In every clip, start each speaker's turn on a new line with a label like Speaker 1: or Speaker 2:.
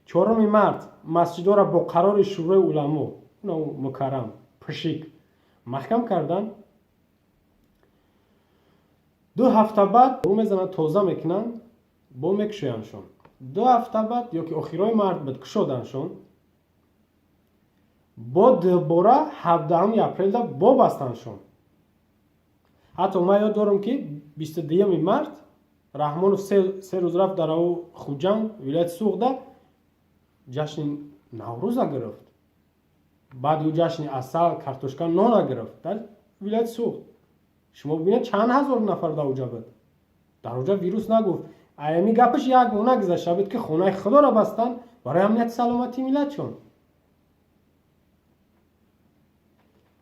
Speaker 1: 4 март масҷидҳоро бо қарори Шӯрои уламо, мукаррам пушик, маҳкам карданд. 2 ҳафта баъд рӯ мезананд, тоза мекунанд, бо мекушояндшон. 2 ҳафта баъд ё ки охирои март буд, кушоданшон. Бо дубора 17 апрелда бо бастандшон. Ҳатто ман ёд дорам, ки 22 март Раҳмонов 3 рӯз рафт дар ав Хуҷанд, вилояти Суғда, ҷашни Наврӯза гирифт. Баъд ӯ ҷашни асал, картошка, нона гирифт дар вилояти Суғд. Шумо бибинед, чанд ҳазор нафар дар оҷа буд. Дар оҷа вирус нагуфт. Аями гапаш як моҳ нагузашта буд, ки хонаи худоро бастанд барои амнияти саломатии миллатшон.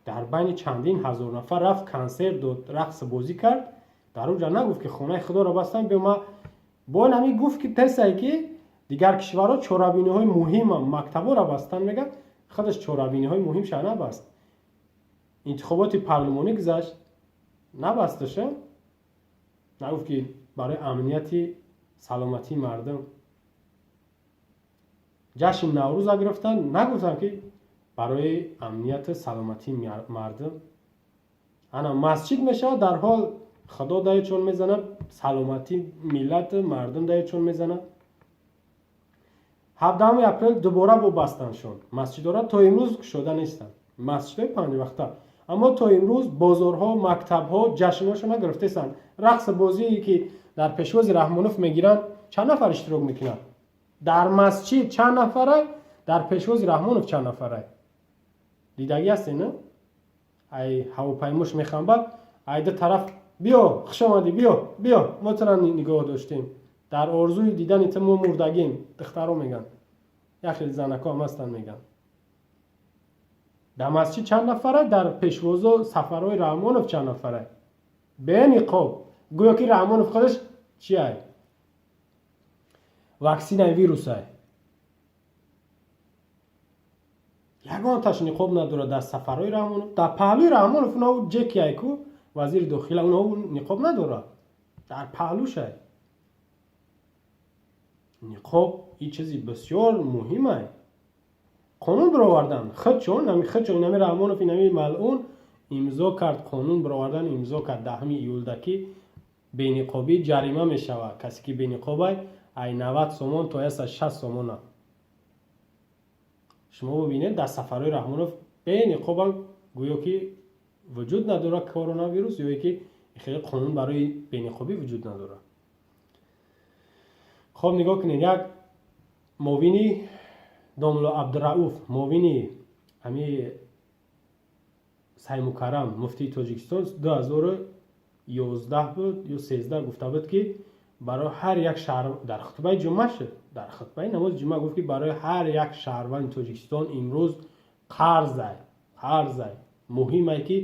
Speaker 1: Дар байни чандин ҳазор нафар рафт, консерт дод, рақс бозӣ кард. Дар оҷа нагуфт, ки хонаи худоро бастанд. Биё, ма бо ин ҳамин гуфт, ки тесае, ки дигар кишварҳо чорабиниҳои муҳима мактабҳоро бастанд, мегӯяд, худаш чорабиниҳои муҳимша набаст. Интихоботи парлумонӣ гузашт, набасташа, нагуфт, ки барои амнияти саломатии мардум. Ҷашни Наврӯза гирифтанд, нагуфтанд, ки барои амнияти саломатии мардум. Ана масҷид мешавад, дар ҳол худо даючон мезанад, саломатии миллату мардум даючон мезанад. 17 апрел дубора бо бастандшон масҷидҳоро, то имрӯз кушода нестанд масҷидҳои панҷвақта. Аммо то имрӯз бозорҳо, мактабҳо ҷашнҳошона гирифтаистанд. Рақси бозие, ки дар пешвози Раҳмонов мегиранд, чанд нафар иштирок мекунад? Дар масҷид чанд нафарай, дар пешвози Раҳмонов чанд нафарай? Дидагӣ ҳастед, на? Ай ҳавопаймош мехамбад, ай ду тараф: «Биё, хуш омадӣ, биё, биё, мо тура нигоҳ доштем, дар орзуи дидани ту мо мурдагем», духтаро мегӯянд, як хеле занако ҳам ҳастанд, мегӯянд. Дар масҷид чанд нафарай, дар пешвозо сафарҳои Раҳмонов чанд нафарай? Бениқоб, гӯё ки Раҳмонов худаш чиай, ваксинаи вирусай. Ягонташ ниқоб надорад дар сафарҳои Раҳмонов. Дар паҳлӯи Раҳмонов уно ҷекиай ку, вазири дохила, уно ниқоб надорад, дар паҳлӯшай. Ниқоб ин чизи бисёр муҳимай. Қонун бировардан худчон, ами худчон, инами Раҳмонов, инами малъун имзо кард, қонун бировардан, имзо кард 10 июлда, ки бениқобӣ ҷарима мешавад. Касе ки бениқобай, ай 90 сомон то 160 сомона. Шумо бибинед, дар сафарҳои Раҳмонов бениқобам гӯё ки вуҷуд надорад коронавирус, ё ки хеле қонун барои бениқобӣ вуҷуд надорад. Хоб, нигоҳ кунед, як муовини домло Абдурауф, муовини ҳами Саймукаррам, муфтии Тоҷикистон, 2011 буд ё 13, гуфта буд, ки барои ҳар як шаҳр, дар хутбаи ҷумъа шуд, дар хутбаи намози ҷумъа гуфт, ки барои ҳар як шаҳрванди Тоҷикистон имрӯз қарзай, қарзай, муҳимай, ки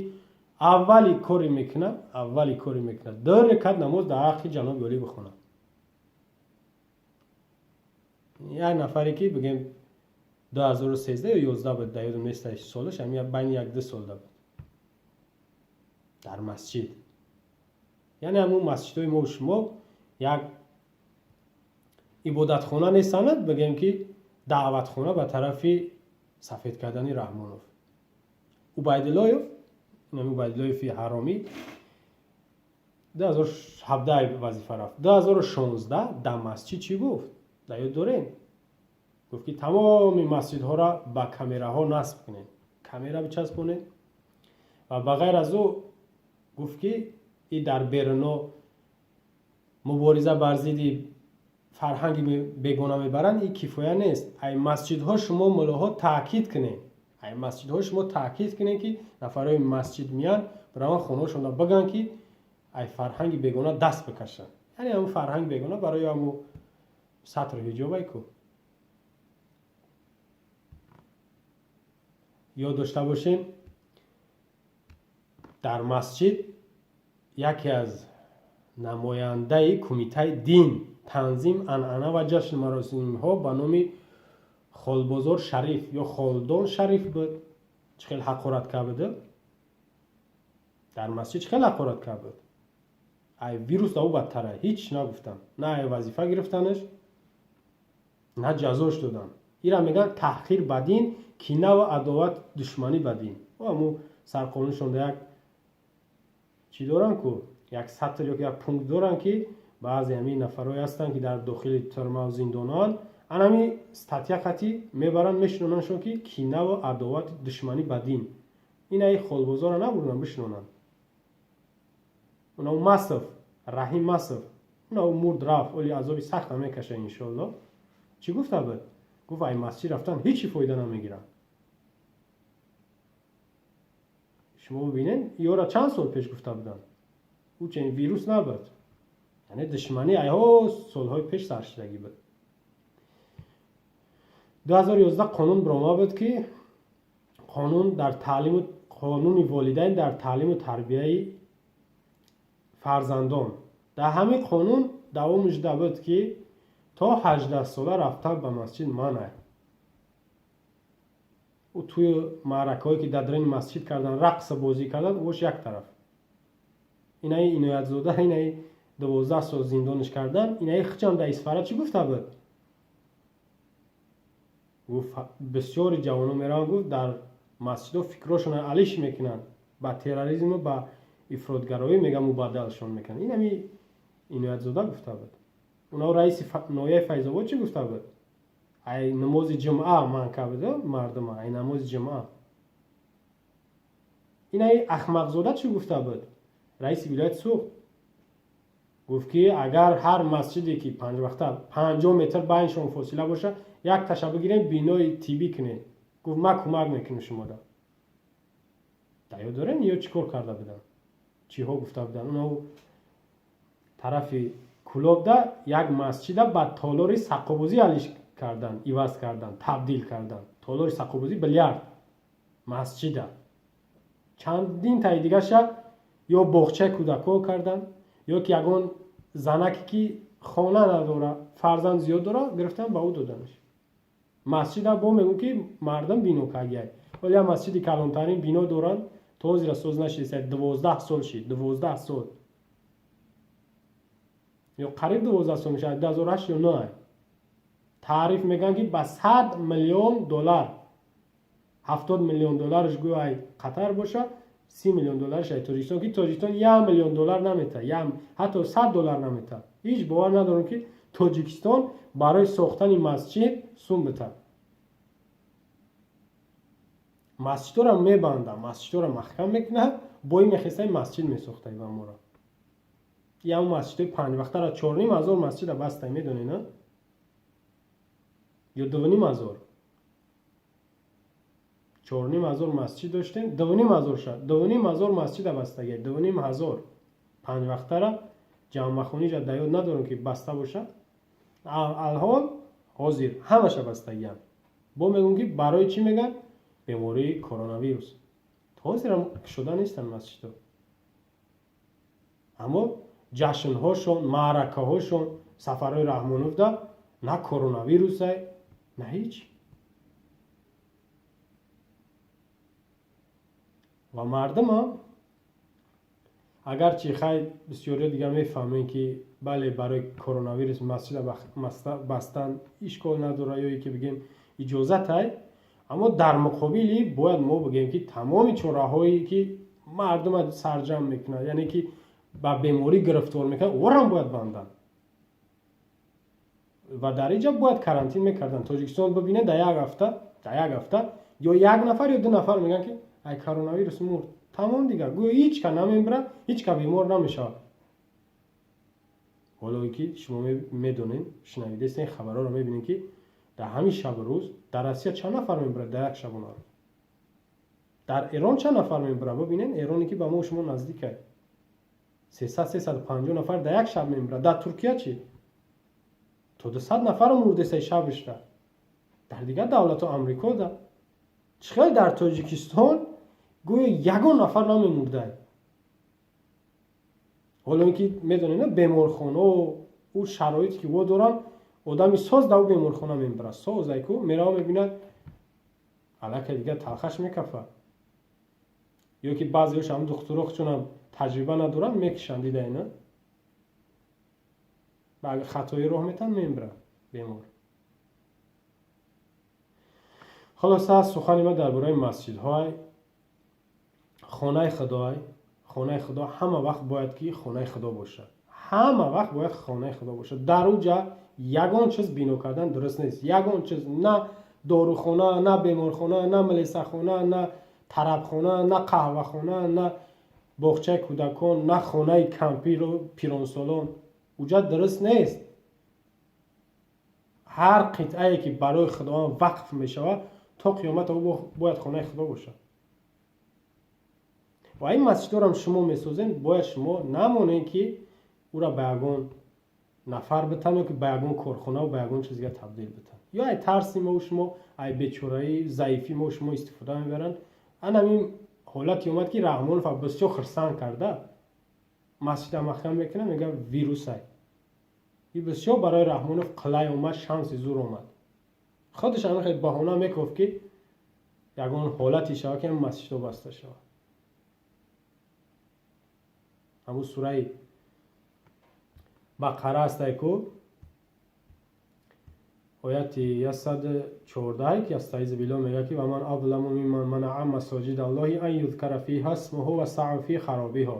Speaker 1: аввали коре мекунад, аввали коре мекунад, 2 ракат намоз дар ҳаққи ҷаноби олӣ бихонад. Як нафаре, ки бигем, 2013 ё 11 буд, дар ёдам нест солаш, ҳами байни 1-2 солда буд, дар масҷид. Яъне ҳамун масҷидҳои мо шумо як ибодатхона нестанд, бигем, ки даъватхона ба тарафи сафед кардани Раҳмонов. Убайдуллоев, инами Убайдуллоеви ҳаромӣ, 2017 вазифа рафт, 2016 дар масҷид чӣ гуфт, дар ёд дорем? Гуфт, ки тамоми масҷидҳоро ба камераҳо насб кунед, камера бичаспонед. Ва ба ғайр аз ӯ гуфт, ки и дар беруно мубориза бар зидди фарҳанги бегона мебаранд, ин кифоя нест. Ай масҷидҳо шумо муллоҳо таъкид кунед, ай масҷидҳо шумо таъкид кунед, ки нафарҳои масҷид меянд, бираванд хонаҳошонро бигӯянд, ки ай фарҳанги бегона даст бикашанд. Яъне ҳамун фарҳанги бегона барои ҳамун сатру ҳиҷобай ку. Ёд дошта бошем, дар масҷид яке аз намояндаи кумитаи дин, танзим, анъана ва ҷашну маросимҳо ба номи Холбозор Шариф ё Холдон Шариф буд. Чӣ хел ҳақорат кард буд дар масҷид, чӣ хел ҳақорат кард буд! Ай вирус да ӯ бадтара. Ҳеҷ нагуфтам, на ай вазифа гирифтанаш. На ҷазош доданд. Ира мегӯянд таҳқир ба дин, кинаву адоват, душманӣ ба дин. Аму сарқонуншонда як чӣ доранд ку, як сатр ё як пункт доранд, ки баъзе ҳамин нафарҳое ҳастанд, ки дар дохили тюрьма ву зиндонанд, анами статья қатӣ мебаранд, мешинонандшон, ки кинаву адоват, душманӣ ба дин. Инаи холбозора набурданд бишинонанд. Унау Масов, Раҳим Масов, унау мурд, рафт, оли азоби сахта мекаша, иншоалло. Чӣ гуфта буд? Гуфт, ай масҷид рафтан ҳечи фоида намегиранд. Шумо бибинед, ёра чанд сол пеш гуфта буданд, ӯ чунин вирус набуд, яъне душманӣ айҳо солҳои пеш саршидагӣ буд. 2011 қонун баромад буд, ки қонун дар таълиму қонуни волидайн дар таълиму тарбияи фарзандон. Дар ҳамин қонун давом шуда буд, ки то 18сола рафтан ба масҷид манъ. Ӯ тӯи маъракаҳое, ки дар даруни масҷид кардан, рақса бозӣ кардан, ӯш як тараф. Инаи Иноятзода, инаи 12 сол зиндониш кардан, инаи хичам дар Исфара чӣ гуфта буд? Гуфт, бисёри ҷавонон мераванд, гуфт, дар масҷидҳо фикрҳошонро алиш мекунанд, ба терроризму ба ифротгароӣ, мега, мубаддалшон мекунанд. Ин ҳами Иноятзода гуфта буд. Унао раиси ноҳияи Файзобод чӣ гуфта буд? Ай намози ҷумъа манъ карда мардума, ай намози ҷумъа. Инаи Ахмақзода чӣ гуфта буд, раиси вилояти Суғд? Гуфт, ки агар ҳар масҷиде, ки панҷвақта 50 метр байншон фосила боша, як таша бигирем, бинои тиббӣ кунем, гуфт, ман кӯмак мекунем шумода. Дар ёд дорем, ё чӣ кор карда буданд, чиҳо гуфта буданд? Унао тарафи Кулобда як масҷида ба толори саққобозӣ алиш кардан, иваз кардан, табдил кардан, толори саққобозӣ, билярд масҷида. Чандин таи дигаша ё боғчаи кӯдакҳо кардан, ё ки ягон занаке, ки хона надора, фарзанд зиёд дора, гирифтан, ба ӯ доданаш. Масҷида бо мегӯ, ки мардум бино кардияй. Ҳоло як масҷиди калонтарин бино доранд, то ҳозира соз нашидаст, 12 сол шид, 12 сол ё қариб 12 сол мешавад, 2008 ё 9. Таъриф мекунанд, ки ба 100 миллион доллар, 70 миллион доллараш гӯё ай Қатар боша, 30 миллион доллараш ай Тоҷикистон, ки Тоҷикистон 1 миллион доллар намета, ҳатто 100 доллар намета. Ҳеҷ бовар надорам, ки Тоҷикистон барои сохтани масҷид сум бита. Масҷидҳоро мебандам, масҷидҳоро маҳкам мекунад, бо ин мехестаи масҷид месохтай ба моро. Ям масҷидҳои панҷвақтара, 4500 масҷида бастай, медонед, на ё 2500, 4500 масҷид доштем, 2500 шад, 2500 масҷида бастагия, 2500 панҷвақтара ҷамъахониша дар ёд надорам, ки баста бошад. Алҳол ҳозир ҳамаша бастагиям. Бо мегӯм, ки барои чӣ? Мегӯянд, бемории коронавирус. То ҳозирам кушода нестанд масҷидҳо, аммо ҷашнҳошон, маъракаҳошон, сафарҳои Раҳмоновда на коронавирусай, на ҳеҷ. Ва мардумам агарчи хай бисёриё дигар мефаҳмем, ки бале, барои коронавирус масҷида бастан ишкол надорад, ё ки бигем, иҷозатай, аммо дар муқобили бояд мо бигӯем, ки тамоми чораҳое, ки мардума сарҷамъ мекунад, яъне ки ба беморӣ гирифтор мекунад, орам бояд банданд ва дар инҷа бояд карантин мекарданд. Тоҷикистон бибинед, дар як ҳафта ё як нафар ё ду нафар мегӯянд, ки ай коронавирус мурд, тамом. Дигар гӯё ҳеҷ ка намемирад, ҳеҷ ка бемор намешавад. Ҳоло ки шумо медонед, шунавидастен, хабарҳоро мебинед, ки дар ҳамин шабу рӯз дар Россия чанд нафар мемирад дар як шабонарӯз, дар Эрон чанд нафар мемирад. Бибинед, Эроне, ки ба мо шумо наздикай, 300, 350 нафар дар як шаб мемирад. Дар Туркия чӣ? То 200 нафар мурдесай шабишра. Дар дигар давлатҳо, Амрико да чӣ хел? Дар Тоҷикистон гӯё ягон нафар намемурдай. Ҳоло ин ки медонед, беморхонао, ӯ шароите, ки во доранд, одами соз дар ӯ беморхона мебарад, соз айку мерава, мебинад, аллакай дигар талхаш мекафад, ё ки баъзеош ҳам духтуро чунам таҷриба надоранд, мекишанд, дидаи на, ба хатои роҳ метан, мембирад бемор. Хулоса, сухани ман дар бораи масҷидҳои хонаи худой. Хонаи худо ҳама вақт бояд ки хонаи худо бошад, ҳама вақт бояд хонаи худо бошад. Дар уҷа ягон чиз бино кардан дуруст нест, ягон чиз, на дорухона, на беморхона, на милисахона, на тарабхона, на қаҳвахона, на боғчаи кӯдакон, на хонаи кампиру пиронсолон. Уҷа дуруст нест. Ҳар қитъае ки барои худованд вақф мешавад, то қиёмат ӯ бояд хонаи худо бошад. Ва ин масҷидҳоро шумо месозем, бояд шумо намонед, ки ӯра ба ягон нафар битан ё ки ба ягон корхонаву ба ягон чиз дига табдил битан, ё ай тарси мову шумо, ай бечораи заифи мову шумо истифода мебаранд. Анамин ҳолате омад, ки Раҳмонов бисёр хирсанд карда, масҷида маҳкам мекунад, мега вирусай. И бисёр барои Раҳмонов қилай омад, шанси зур омад. Худаш ҳамин хел баҳона мекофт, ки ягон ҳолате шавад, ки масҷидҳо баста шавад. Ҳамун сураи Бақара ҳастай ку, ояти 114, ки أستعيذ بالله мега, ки ومن أظلم ممن منع مساجد الله أن يذكر فيها اسمه وسعى في خرابها.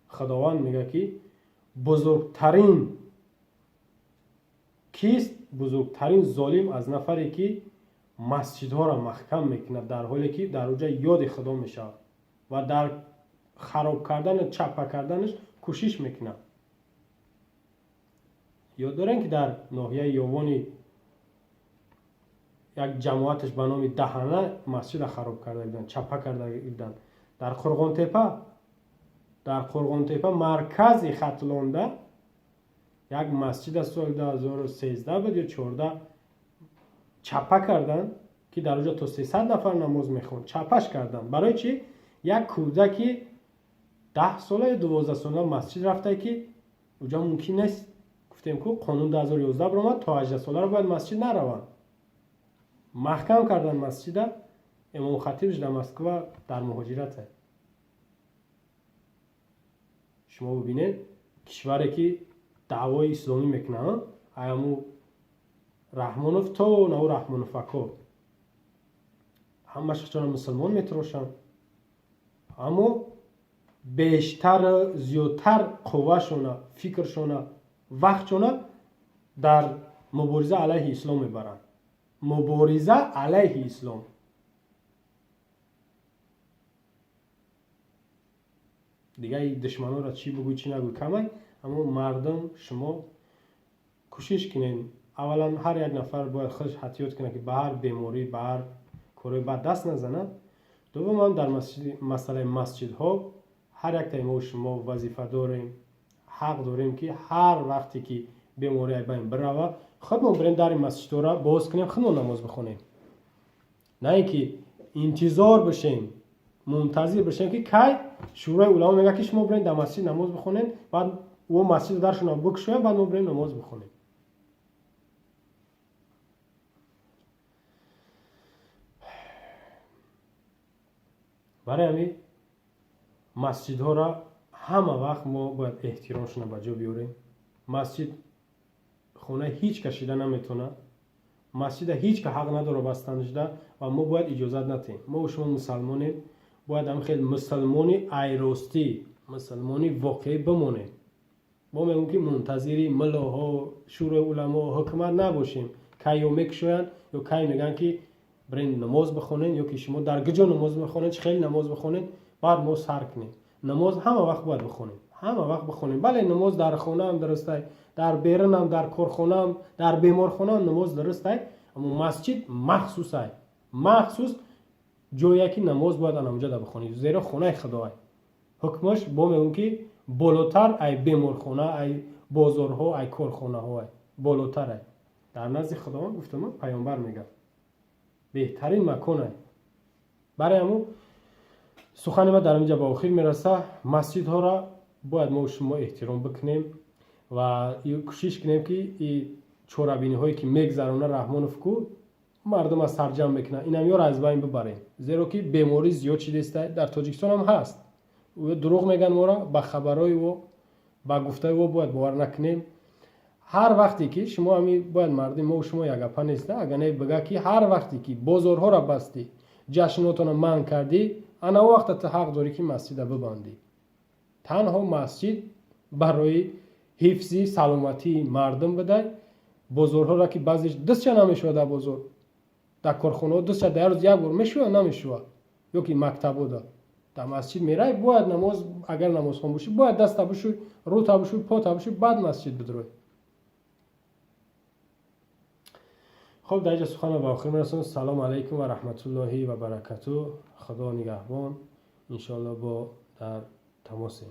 Speaker 1: Худованд мега, ки бузургтарин кист? Бузургтарин золим аз нафаре, ки масҷидҳоро маҳкам мекунад, дар ҳоле ки дар уҷа ёди худо мешавад, ва дар хароб кардану чаппа карданаш кӯшиш мекунад. Ёд дорем, ки дар ноҳияи Ёвони як ҷамоаташ ба номи Даҳана масҷида хароб карда буданд, чаппа карда буданд. Дар Қурғонтепа, маркази Хатлонда як масҷида соли 2013 буд ё 14 чаппа карданд, ки дар оҷо то 300 нафар намоз мехонд. Чаппаш карданд. Барои чӣ? Як кӯдаки 10 сола ё 12 сола масҷид рафта, ки уҷа мумкин нест. Гуфтем ку, қонун 2011 баромад, то 18 соларо бояд масҷид нараванд. Маҳкам карданд масҷида. Имомхатибш дар Москва дар муҳоҷирате. Шумо бибинед, кишваре ки даъвои исломӣ мекунанд, аяму Раҳмонов то наву Раҳмоновако ҳамаш чона мусулмон метарошанд, аммо бештар, зиёдтар қуввашона, фикршона, вақтшона дар мубориза алайҳи ислом мебаранд, мубориза алайҳи ислом. Дигар душманонро чӣ бугӯй, чӣ нагӯй, камай. Аммо мардум, шумо кӯшиш кунед. Аввалан, ҳар як нафар бояд худаш эҳтиёт кунад, ки ба ҳар беморӣ, ба ҳар корои бад даст назанад. Дуввумам, дар масъалаи масҷидҳо ҳар яктаи мо шумо вазифа дорем, ҳақ дорем, ки ҳар вақте ки беморӣ ай байн бирава, худмон бирем, дари масҷидҳоро боз кунем, худмон намоз бихонем, на ин ки интизор бишем, мунтазир бишем, ки кай Шӯрои уламо мегӯяд, ки шумо бирем дар масҷид намоз бихонед, баъд ӯ масҷиду даршона бикушояд, баъд мо бирем намоз бихонем. Барои ҳамин масҷидҳоро ҳама вақт мо бояд эҳтиромшона ба ҷо биёрем. Масҷид хона ҳеҷ кас шида наметавонад, масҷида ҳеҷ ка ҳақ надорад бастанашда, ва мо бояд иҷозат натиҳем. Мо шумо мусалмонем, бояд ҳам хел мусалмони айростӣ, мусалмони воқеӣ бимонем. Мо мегӯем, ки мунтазири муллоҳо, шӯрои уламо, ҳукумат набошем, кай ё мекушоянд, ё кай мегӯянд, ки бирен намоз бихонед, ё ки шумо дар куҷо намоз мехонед, чӣ хеле намоз бихонед, баъд мо сар кунем. Намоз ҳама вақт бояд бихонем, ҳама вақт бихонем. Бале, намоз дар хонаам дурустай, дар берунам, дар корхонаам, дар беморхонаам намоз дурустай, аммо масҷид махсусай, махсус ҷое, ки намоз бояд анамҷода бихонӣ, зеро хонаи худоай. Ҳукмаш бо мегӯм, ки болотар ай беморхона, ай бозорҳо, ай корхонаҳо ай болотар ай дар назди худованд. Гуфтам, паёмбар мегӯяд, беҳтарин макон ай. Барои ҳамун сухани ман дар инҷа ба охир мераса. Масҷидҳоро бояд мо шумо эҳтиром бикунем ва кӯшиш кунем, ки и чорабиниҳое, ки мегзарона Раҳмонов ку, мардум аз сарҷамъ мекунад, инам ёро аз байн бибарем, зеро ки беморӣ зиёд шидеста, дар Тоҷикистон ҳам ҳаст. Дурӯғ мегӯянд, мора ба хабарҳои ӯ, ба гуфтаи ӯ бояд бовар накунем. Ҳар вақте ки шумо ами бояд мардуми мо шумо якгапа неста, агар не бигӯ, ки ҳар вақте ки бозорҳоро бастӣ, ҷашнотонро манъ кардӣ, ана он вақта ту ҳақ дорӣ, ки масҷида бибандӣ. Танҳо масҷид барои ҳифзи саломатии мардум бидай. Бозорҳоро, ки баъзеш дастча намешавад дар бозор, дар корхонаҳо дастча дар рӯз як бор мешавад, намешавад, ё ки мактабода. Дар масҷид мерай, бояд намоз, агар намозхон бошӣ, бояд даста бишӯй, рӯта бишӯй, пота бишӯй, баъд масҷид бидурой. Хоб, дар инҷа суханро ба охир мерасонам. Салому алайкум ва раҳматуллоҳи ва баракату. Худо нигаҳбон, иншоалло бо дар тамосем.